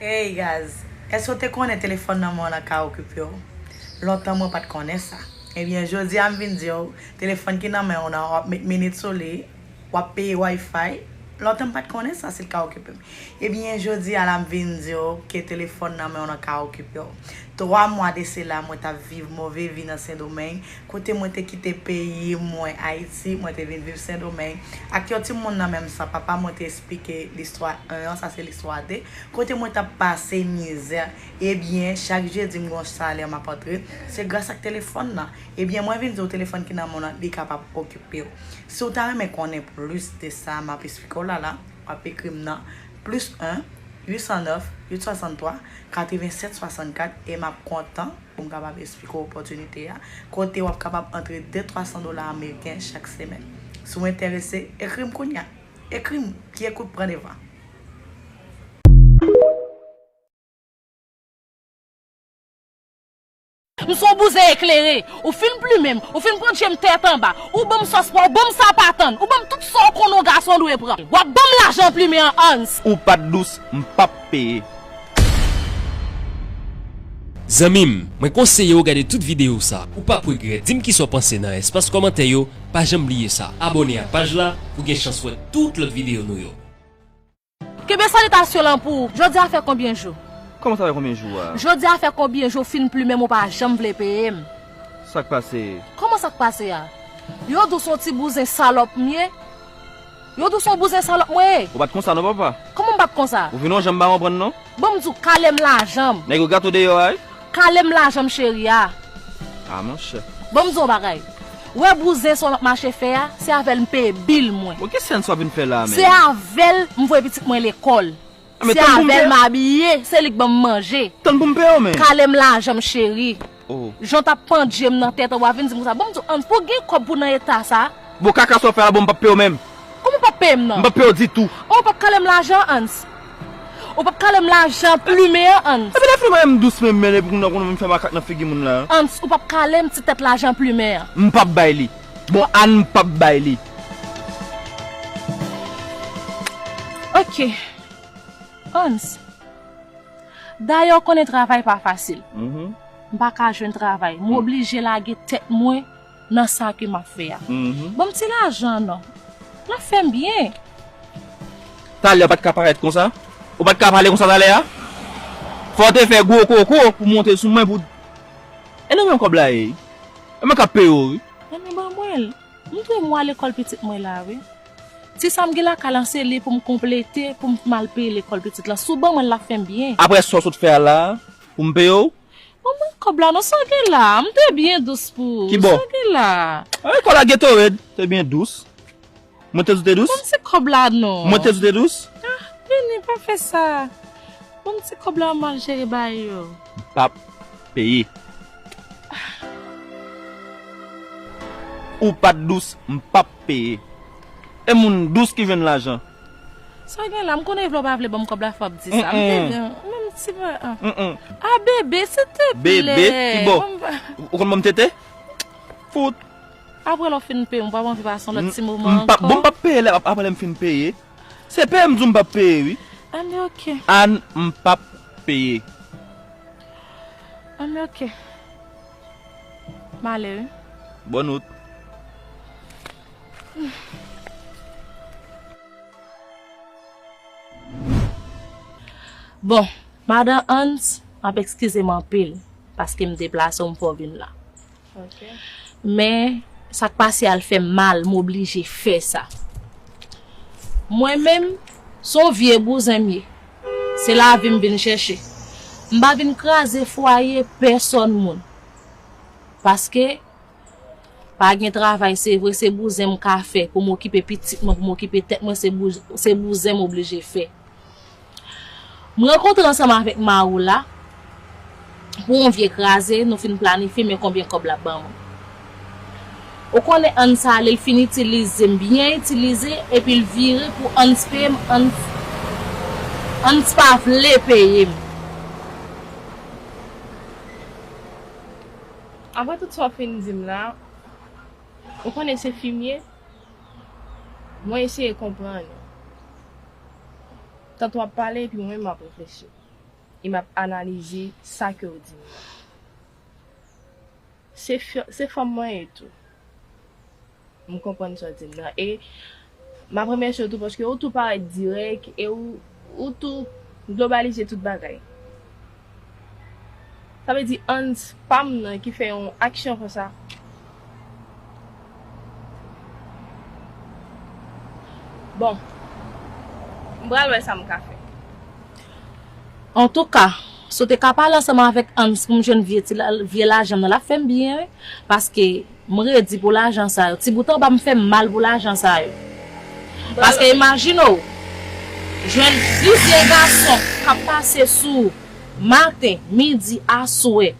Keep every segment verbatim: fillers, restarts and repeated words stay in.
Hey guys, èske w te konnen telefòn nan men w nan ka okipe w? Lontan mwen pa t konnen sa. Ebyen, jodi a m vin di w, telefòn ki nan men w nan w ap met minit sou li, w ap peye Wi-Fi. Lontan m pa t konnen sa, si l ka okipe m. Ebyen, jodi a la m vin di w ke telefòn nan men w nan ka okipe w. Twa mwa de sela, mwen t ap viv move vi nan Sendomeng, kote mwen te kite peyi mwen, Ayiti, mwen te vin viv Sendomeng. Ak yon timoun nan menm san papa, mwen te eksplike listwa en an, sa se listwa de. Kote mwen t ap pase mizè. Ebyen, chak jedi m gen yon salè m ap antre. Se gras ak telefòn nan. Ebyen, mwen vin di w telefòn ki nan men w nan, li kapab okipe w. Si w ta renmen konnen plis de sa m ap eksplike w la la, w ap ekri m nan plis en, uit san nèf, uit swasanntwa, katrevennsèt swasannkat, e m ap kontan pou m kapab eksplike w opòtinite a, kote w ap kapab antre de twa san dola ameriken chak semèn. Si w enterese, ekri m kounye a. Ekri m, ki ekout pran devan. M se yon bouzen eklere. Ou fin plimen m, ou fin pran je m tèt anba, ou ban m sòs pwa, ou ban m sa pa tann, ou ban m tout sa w konnen yon gason dwe pran. W ap ban m lajan plimen an, Hans. Ou pa t dous, m p ap peye. Zanmi m, mwen konseye w gade tout videyo sa. Ou p ap regrèt. Di m kisa w panse nan espas kòmantè yo. Pa janm bliye sa. Abòne ak paj la pou w gen chans wè tout lòt videyo nou yo. Kenbe salitasyon lan pou ou. Jodi a fè konbyen jou? Kòman sa fè konbyen jou a? Jodi a fè konbyen jou w fin plimen m, ou pa janm vle peye m? Sa k pase? Kòman sa k pase a? Yo di w se yon ti bouzen salòp m ye. Yo di w se yon bouzen salòp mwen ye. Ou pa t konsa non, papa. Kòman m pa t konsa? Ou vin yon jan m pa konprann non. Ban m di w, kale m lajan m. Nèg yo gate w deyò a wi. Kale m lajan m, cheri a. A monchè. Ban m di w yon bagay. Ou wè bouzen sa w ap mache fè a, se avè l m peye bil mwen. Bon, ki sèns w ap vin fè la menm? Se avè l m voye pitit mwen lekòl. Se avè l m abiye, se li k ban m manje. Tann pou m peye w menm. Kale m lajan m, cheri. Oh. Jan w t ap pandye m nan tèt an, w a vin di m konsa. Ban m di w, Hans, pou w gen kòb pou w nan eta sa. Bon, kaka sa w fè a la, bon, m p ap peye w menm. Kòman w p ap peye m nan? M p ap peye w ditou. Oh, w p ap kale m lajan, Hans. Ou p ap kale m lajan plimen an, Hans. Epi lè fini mwen menm dous menm, men epi kounye a w konn vin fè makak nan figi moun la. Hans, ou p ap kale m ti tèt lajan plimen an. M p ap bay li. Bon, Ann, m p ap bay li. Ok. Hans. Dayè, w konnen travay pa fasil. Mhm. M pa ka jwenn travay. M oblije lage tèt mwen nan sa ke m ap fè a. Mhm. Ban m ti lajan non. L ap fè m byen. Talè w pa t ka parèt konsa? Ou pa t ka pale konsa talè a? Fò w te fè gwo koko pou monte sou mwen pou. E nan men w kòb la ye? E mwen k ap peye w wi. Ann ban mwen l. M dwe mwa lekòl pitit mwen la wi. Ti sa m gen lakay lan se li pou m konplete, pou m al peye lekòl pitit lan. Si w ban mwen l, l ap fè m byen. Apre sa w sot fè a la, pou m peye w? Ban mwen kòb la non, sa w gen la? M te byen dous pou ou. Ki bò? Sa w gen la? Ay, kòb la Gatorade, te byen dous. Mwen te di w te dous? Ban m ti kòb la non. Mwen te di w te dous? Ah, vini, pa fè sa. Ban m ti kòb la, m al jere bagay yo. M p ap peye. Ou pa t dous, m p ap peye. E moun dous ki jwenn lajan. Sa w gen la, m konnen vle w pa vle ban m kòb la, fò w ap di sa. M te byen. Menm ti pa. Mm-mm. Ah, bebe, silteplè. Bebe, ki bò? Ou konn ban m tete? Fout. Apre lè w fin peye m, ou p ap anvi pase yon lòt ti moman ankò? M p ap, bon, m p ap peye lè, apre lè m fin peye. Se peye m di w m p ap peye, wi. Anben, ok. Ann, m p ap peye. Anben, ok. M ale, wi. Bòn wout. Bon, madan Hans, m ap eskize m anpil, paske m deplase w, m fè w vin la. Ok. Men, sa k pase a, l fè m mal, m oblije fè sa. Mwen menm, se yon vye bouzen m ye. Se lavi m vin chèche. M pa vin kraze fwaye pèsòn moun. Paske, pa gen travay, se vre, se bouzen m ka fè pou m okipe pitit mwen, pou m okipe tèt mwen, se bou-, se bouzen m oblije fè. M rankontre ansanm avèk mari w la pou yon vye kraze, nou fin planifye men konbyen kòb l ap ban mwen. Ou konnen Hans ale, l fin itilize m, byen itilize, epi l vire pou Hans peye m, Hans, Hans pa vle peye m. Apre tout sa w fin di m la, ou konnen se fi m ye, mwen eseye konprann ou. Tanto w ap pale epi mwen menm m ap reflechi. e m ap analize sa ke w di m nan. Se fi- se fanm mwen ye tou. M konprann sa w di m nan. E m ap remèsye w tou paske ou tou parèt dirèk e ou, ou tou globalize tout bagay. Sa vle di Hans pa m nan ki fè yon aksyon konsa. Bon, m pral wè sa m ka fè. Antouka, si w te ka pale ansanm avèk Hans pou m jwenn vye ti la- vye lajan m nan, l ap fè m byen, wi. Paske m redi pou lajan sa yo. Ti bout anba m fè m mal pou lajan sa yo. Paske imajine w, jwenn plizyè gason k ap pase sou ou maten, midi, aswè,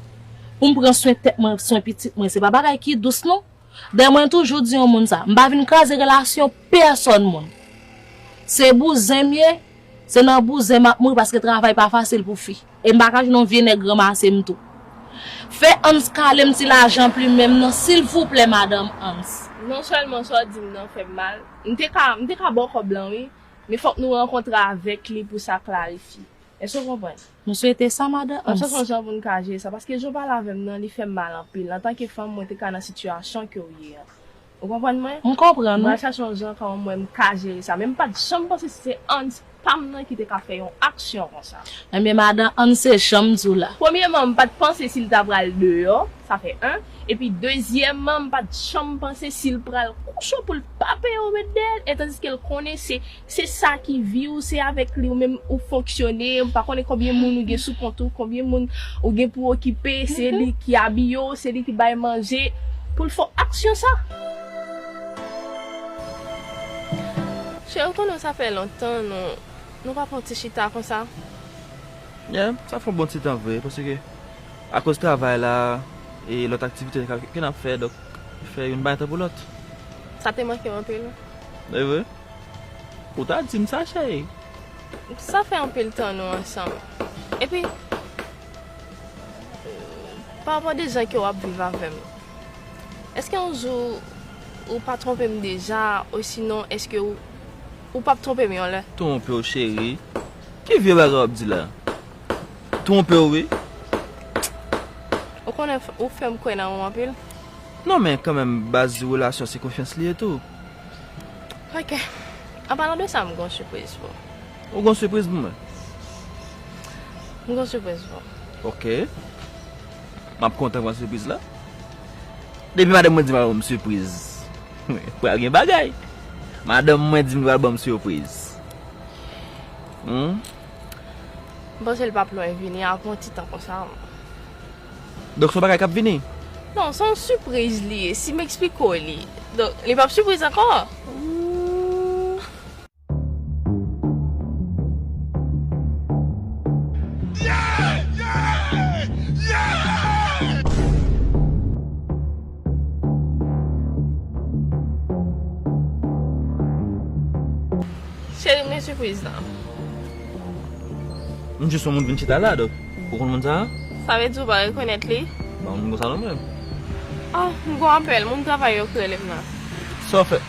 pou m pran swen tèt mwen, swen pitit mwen. Se pa bagay ki dous, non. Dayè mwen toujou di yon moun sa, m pa vin kraze relasyon pèsòn moun. Se bouzen m ye, se nan bouzen m ap mouri paske travay pa fasil pou fi. E m pa ka jwenn yon vye nèg ranmase m tou. Fè Hans kale m ti lajan plimen m nan, silvouplè, madanm Hans. Non sèlman sa w di m nan fè m mal, m te ka, m te ka ba w kòb lan, wi, men fòk nou rankontre avèk li pou sa klarifye. Èske w konprann? Nou swete sa, madan Hans. M ap chèche yon jan pou n ka jere sa, paske jan w pale avè m nan, li fè m mal anpil. Antanke fanm, mwen te ka nan sitiyasyon ke w ye an. Ou konprann mwen? M konprann, wi. M pral chache yon jan kòman mwen m ka jere sa. Men m pa t janm panse si se Hans pa m nan ki te ka fè yon aksyon konsa. Ebyen, madan Hans, se jan m di w la. Premyèman, m pa t panse si l ta pral deyò, sa fè en. Epi dezyèmman, m pa t janm panse si l pral kouche w pou l pa peye w ret dèyè l, e tandiske l konnen se Se sa ki vi w, se avèk li ou menm ou fonksyone. M pa konnen konbyen moun ou gen sou kont ou, konbyen moun ou gen pou okipe. Se li ki abiye w, se li ki bay manje. Pou l fè w aksyon sa. Cheri, ou konnen sa fè lontan nou, nou pa pran ti chita konsa. Yeah, sa fè yon bon ti tan vre, paske akoz travay la e lòt aktivite ke, ke n ap fè, donk, fè youn bay tan pou lòt. Sa te manke w anpil. E vre? Ou ta di m sa, cheri. Sa fè anpil tan nou ansanm. Epi, pa rapò de jan ke w ap viv avè m, èske yon jou ou pa twonpe m deja, osinon èske ou, ou p ap twonpe m yon lè? Twonpe w, cheri? Ki vye bagay w ap di la? Twonpe w, wi. Ou konnen f- ou fè m kwè nan ou anpil. Non, men kanmenm, baz relasyon se konfyans li ye tou. Ok. An palan de sa, m gon sipriz pou ou. Ou gon sipriz pou mwen? M gon sipriz pou ou. Ok. M ap kontan pran sipriz la. Depi madanm mwen di m al ban m sipriz, pral gen bagay. Madanm mwen di m li pral ban m sipriz. Hmm? M panse l p ap lwen vini, ap yon ti tan konsa. Donk, se yon bagay k ap vini? Non, se yon sipriz li ye, si m eksplike w li. Donk, li p ap sipriz ankò. Cheri, men sipriz la. M jis wè moun vin chita la, donk, ou konn moun sa a? Sa vle di ou pa rekonèt li? Bon, moun konsa non, mwen. Ah, m gon apèl, moun travay yo k rele m la. Sa w fè?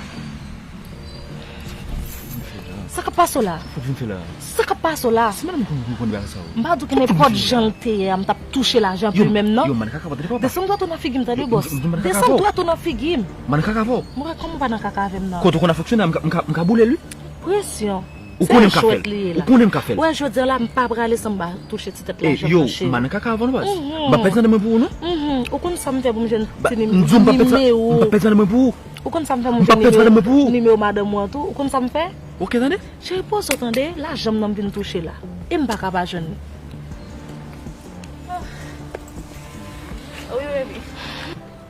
Sa k ap pase w la? Sa w vin fè la? Sa k ap pase w la? Si madanm mwen konn, konn, konn bagay sa yo. M pa di w ki nenpòt jan l te ye a, m t ap touche lajan pi menm non. Yo, man kaka, tande papa. Desann dwat ou nan figi m, tande, bòs. Desann dwat ou nan figi m. Man kaka avè w. Mwen, kòman w pa nan kaka avè m nan? Kote w konn ap fonksyone, m ka, m ka, m ka boule l, wi. Presyon. Ou konnen m ka fè l. Ou konnen m ka fè l. Wè, jodi a la, m pa prale san m pa touche ti tèt lajan nan, cheri. Yo, man kaka avè w, baz. M pa pèdi nan men mwen pou ou, non. Ou konn sa m fè pou m jwenn ti nimewo. M di w m pa pèdi nan men mwen pou ou. Ou konn sa m fè pou m jwenn nimewo madanm ou an tou. Ou konn sa m fè? Ok, tande. Cheri, poze w tande, lajan m nan m vin touche la. E m pa ka pa jwenn li. Wi, baby.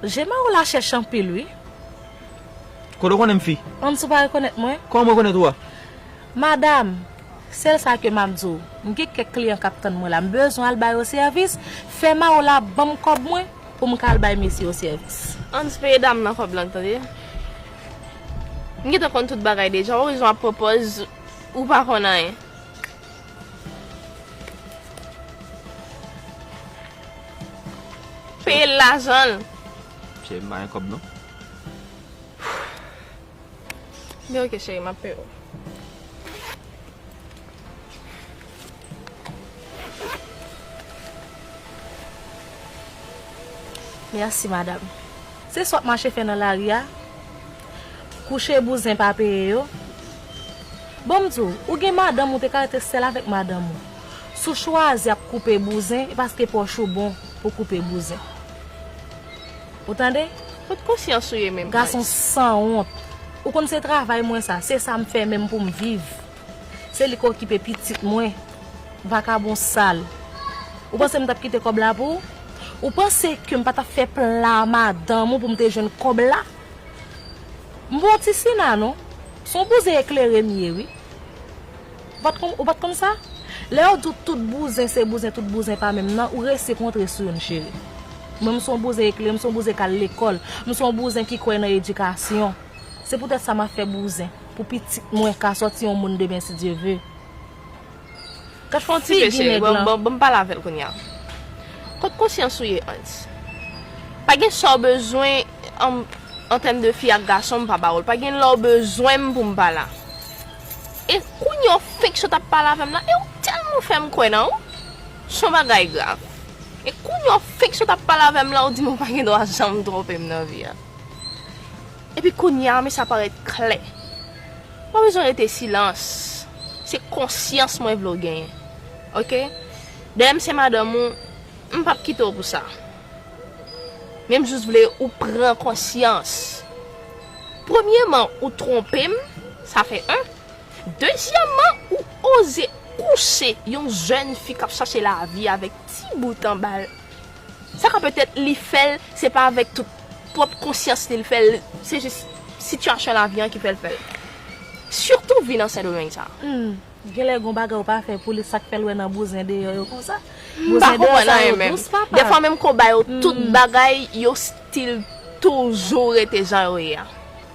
Je Marola chèch anpil, wi. Kote w konnen m fi? Ann si w pa rekonèt mwen? Kòman mwen rekonèt ou a? Madanm, sèl sa ke m ap di w, m gen kèk kliyan k ap tann mwen la. M bezwen al ba yo sèvis. Fè Marola ban m kòb mwen pou m ka al bay mesye yo sèvis. Ann peye dam nan kòb lan, tande. M gentan konn tout bagay deja. Ou bezwen ap pran pòz ou pa konn anyen. Peye l lajan l. Cheri, m pa gen kòb non. Byen, ok, cheri, m ap peye w. Mèsi, madanm. Se sa w ap mache fè nan lari a? Kouche bouzen pa peye yo? Bon, m di w, ou gen madanm ou, te ka rete sèl avèk madanm ou. Si w chwazi ap koupe bouzen, e paske pòch ou bon pou koupe bouzen. Ou tande? Kot konsyans ou ye menm? Gason sanwont. Ou konn se travay mwen sa, se sa m fè menm pou m viv. Se li k okipe pitit mwen. Vakabon sal. Ou panse m t ap kite kòb la pou ou? Ou panse ke m pa t ap fè pla madanm ou pou m te jwenn kòb la? M pa yon ti sina non. Se yon bouzen eklere m ye wi. Ou pa t konn, ou pa t konn sa? Lè yo di w tout bouzen se bouzen, tout bouzen pa menm nan, ou resi kontre sou youn cheri. Mwen m se yon bouzen eklere, m se yon bouzen k al lekòl, m se yon bouzen ki kwè nan edikasyon. Se poutèt sa m ap fè bouzen, pou pitit mwen ka sòti yon moun demen si Dye ve. Gad figi nèg lan. Fon ti pe cheri, ban m pale avè l kounye a. Kot konsyans ou ye, Ant? Pa gen sa w bezwen an, an tèm de fi ak gason, m pa ba ou l. Pa gen lè w bezwen m pou m pa la. E kounye a w fenk sot ap pale avè m la, e w tèlman fè m kwè nan ou. Se yon bagay grav. E kounye a w fenk sot ap pale avè m la, w di m ou pa gen dwa janm twonpe m nan vi a. Epi kounye a, men sa parèt klè. Pa bezwen rete silans. Se konsyans mwen vle w genyen. Oke? Dayè m se madanm ou, m p ap kite w pou sa. Men m jis vle ou pran konsyans. Premyèman, ou twonpe m, sa fè en. Dezyèmman, ou oze kouche yon jèn fi k ap chache lavi avèk ti bout anba l. Sa ka petèt li fè l, se pa avèk tout pwòp konsyans li l fè l, se jis sitiyasyon lavi an ki fè l fè l. Sitou vi nan Sendomeng sa. Hmm. Genlè gon bagay ou pa fè pou li, sa k fè l wè nan bouzen deyò yo konsa. M pa konprann anyen menm. Dous, papa. Dèfwa menm konba yo, tout bagay yo still toujou rete jan yo ye a.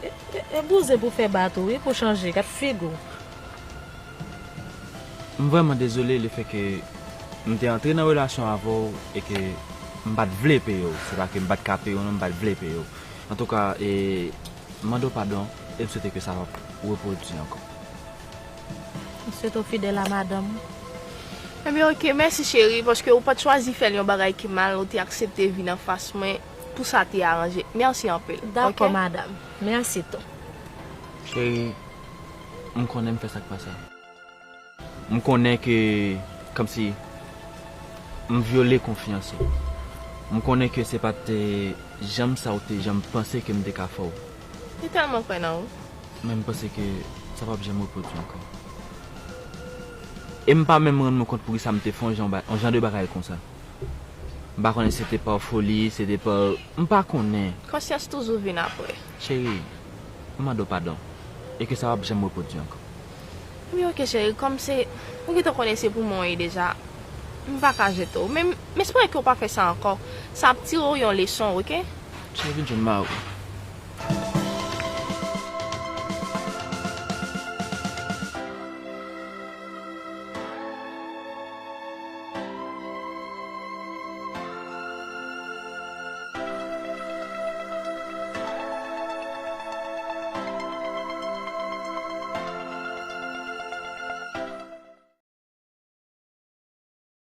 E, e, e bouzen pou fè ba tou wi, pou chanje, gad figi w. M vrèman dezole lefètke m te antre nan relasyon avè w e ke m pa t vle peye w. Se pa ke m pa t ka peye w non, m pa t vle peye w. Antouka, e, m mande w padon e m swete ke sa p ap repwodui ankò. M swete w fidèl a madanm ou. Ebyen, oke, mèsi cheri, paske ou pa t chwazi fè l yon bagay ki mal, ou te aksepte vin anfas mwen pou sa te aranje. Mèsi anpil. Dakò, oke? Madanm. Mèsi tou. Cheri, m konnen m fè sa k pa sa. M konnen ke, kòmsi, m vyole konfyans ou. M konnen ke se pa t, e, janm sa ou te janm panse ke m te ka fè w. Li tèlman kwè nan ou. Men m panse ke sa p ap janm repwodui ankò. E m pa menm rann mwen kont poukisa m te fè yon jan ba-, yon jan de bagay konsa. M pa konnen si se te pa foli, se te pa, m pa konnen. Konsyans toujou vin apre. Cheri, m mande w padon. E ke sa p ap janm repwodui ankò. Wi, oke, cheri, kòm se, ou gentan konnen se pou mwen w ye deja, m pa ka jete w. Men m espere ke w pa fè sa ankò. Sa ap tire w yon leson, oke? Cheri, vin jwenn mari w.